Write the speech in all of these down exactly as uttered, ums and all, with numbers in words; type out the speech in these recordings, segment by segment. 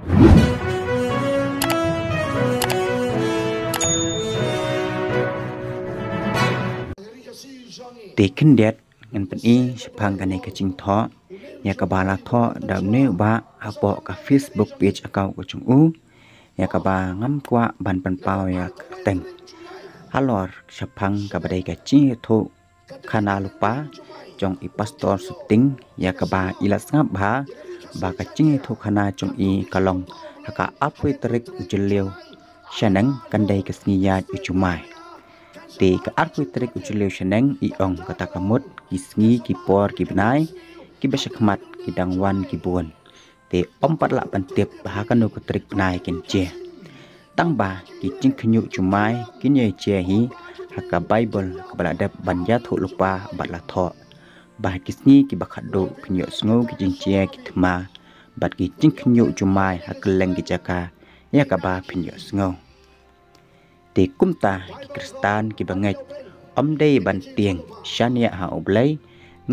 Te khyndiat ngan pyni shaphang kane ka jingthoh ïa kaba la thoh da une u bah hapoh ka Facebook page account ka jong u, ïa kaba ngam kwah ban pynpaw ïa ka kyrteng. Halor shaphang kaba dei ka jingïathuh khana lypa jong i Pastor Suting, ïa kaba i la sngap bha ba ka jingïathuh khana jong i ka long ha ka arphew tarik u Jylliew shaneng, kan dei ka sngi ïaid u Jumai. Te ka arphew tarik u Jylliew shaneng i ong kata ka mut ki sngi ki por ki bnai kiba shakhmat ki dang wan ki bun. Te ym pat lah ban tip ba ha kano ka tarik bnai kin jia. Tang ba ki jingkhynñiuh jumai kin ïai jia hi ha ka Baibl kaba la dep ban ïathuh lypa bad la thoh ba ha ki sngi kiba khatduh phin ïohsngew ki jingjia ki thma bad ki jingkhynñiuh jumai ha kylleng ki jaka ïa kaba phin ïohsngew. Te kumta ki Khristan kiba ngeit ym dei ban tieng shaniah ha U Blei,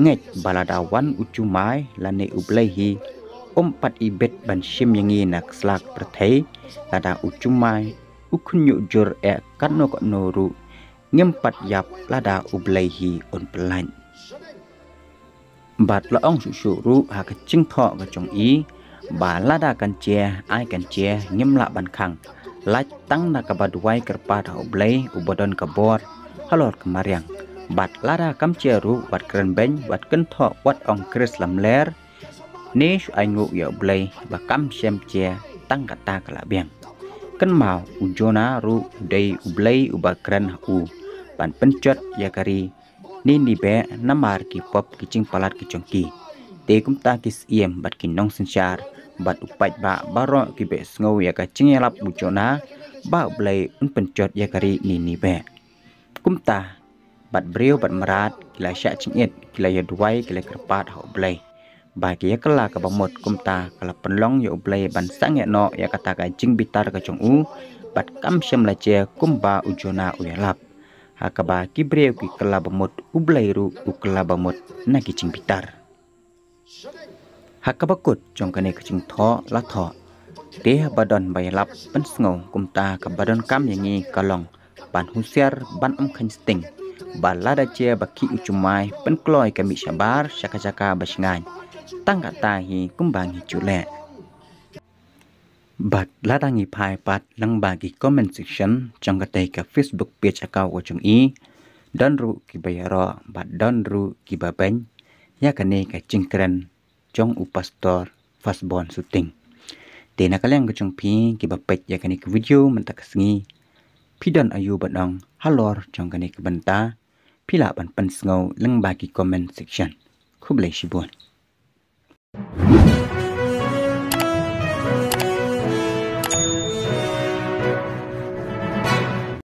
ngeit ba lada wan u jumai lane U Blei hi, ym pat ibit ban shim ïa ngi na ka sla ka pyrthei, lada u jumai u khynñiuh jur eh katno katno ruh, ngim pat ïap lada U Blei hi un pyllait. Bad la ong shuh shuh ruh ha ka jingthoh ka jong i ba lada kan jia ai kan jia, ngim lah ban khang, lait tang na kaba duwai kyrpad ha U Blei uba don ka bor halor ka mariang. Bad lada kam jia ruh wat kren beiñ, wat kynthoh, wat ong Khrist lamler ne shu ainguh ïa U Blei ba kam shym jia, tang kata ka la biang. Kynmaw u Jonah ruh u dei U Blei uba kren ha u ban pynjot ïa ka ri Nineveh namar ki pop ki jingpalat ki jong ki. Te kumta ki syiem bad ki nongsynshar bad u paidbah baroh ki ba sngew ïa ka jingïalap u Jonah ba U Blei un pynjot ïa ka ri Nineveh. Kumta bad briew bad mrad ki la shah jingit, ki la ïa duwai, ki la kyrpad ha U Blei ba ki ïa kylla kaba mut. Kumta ka la pynlong ïa U Blei ban sangeh noh ïa kata ka jingbitar ka jong u bad kam shym la jia kumba u Jonah u ïalap. Ha kaba ki briew ki kylla ba mut, U Blei ruh u kylla ba mut na ki jingbitar. Ha kaba kut jong kane ka jingthoh la thoh, te haba don ba ïalap pynsngew. Kumta kaba donkam ïa ngi ka long ban husiar, ban ym kheiñ sting, ba lada jia ba khih u jumai pynkloi ka mih shabar sha ka jaka ba shngaiñ. Tang kata hi kumba ngi ju leh. Bad lada ngi phai pat lyngba ki comment section jong katei ka Facebook page account ka jong i, don ruh kiba ïaroh bad don ruh kiba beiñ ïa kane ka jingkren jong u Pastor Firstborn Suting. Te na ka liang ka jong phi kiba peit ïa kane ka video mynta ka sngi, phi don aïu ban ong halor jong kane ka bynta? Phi lah ban pynsngew lyngba ki comment section. Khublei shibun.